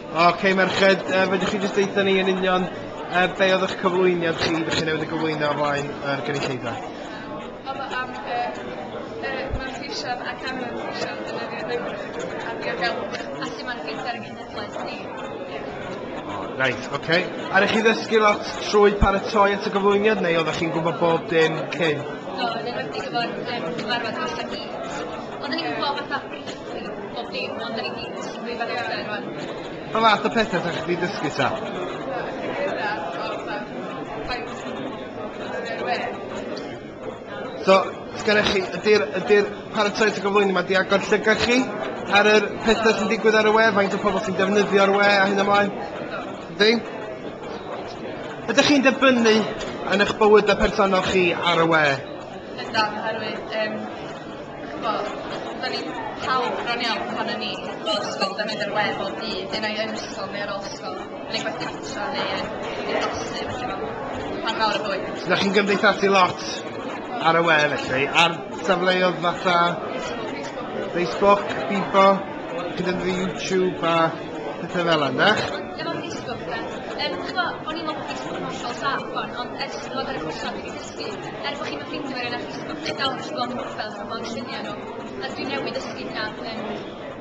Oce, merched, fedrwch chi jyst deutha ni yn union be oedd eich cyflwyniad chi, ydych chi newydd ei gyflwyno o flaen yr gynulleidfa? Oedd o am y manteision ac anfanteision defnyddio rhyngrwyd a diogelwch a sut mae'n effeithio ar y genhedlaeth ni. Reit, oce. Okay. A chi ddysgu lot trwy paratoi at y gyflwyniad, neu oeddech chi'n gwybod bob dim cyn? Do, yn enwedig efo'r cyfarfod fatha gyd. Oedden ni'n gwybod fatha briefly bob dim, ond da ni wedi dysgu fel amser rwan. Pa fath o pethau ydych chi wedi dysgu ta? So, sgennych chi, ydy'r paratoi at y gyflwyniad yma di agor llygad chi ar yr pethau sy'n digwydd ar y we, faint o pobl sy'n defnyddio'r we a hyn ymlaen? Ydy? Ydych chi'n dibynnu yn eich bywydau personol chi ar y we? Yndan, oherwydd, ch'bo', da ni pawb bron iawn ohonon ni o ysgol defnyddio'r we bob dydd, un ai yn ysgol neu ar ôl ysgol, neu gwaith cartra neu yn cymdeithasu, felly mae'n rhan fawr o bywyd. So, ydych chi'n gymdeithasu lot ar y we felly, ar safleoedd fatha Facebook, Bebo, chi'n defnyddio YouTube a pethau fel yna, ydych? Efo Facebook, de. Ch'bo, o'n i'n meddwl bod Facebook yn hollol saff wan, ond ers ddod ar y cwrs yma, dwi wedi dysgu, er bod chi'n ffrindiau rhywun ar Facebook, chi'n dal yn gallu gweld profiles a gweld lluniau nhw. A dwi newydd dysgu hynna drwy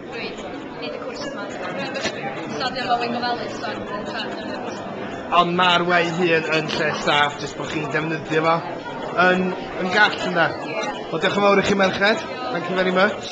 wneud y cwrs yma. So dwi'n meddwl yn gofalus o'n tra'n defnyddio Facebook. Ond mae'r we ei hun yn lle saff, jyst bod chi'n defnyddio fo yn gall, ynde? Wel, diolch yn fawr i chi, merched. Thank you very much.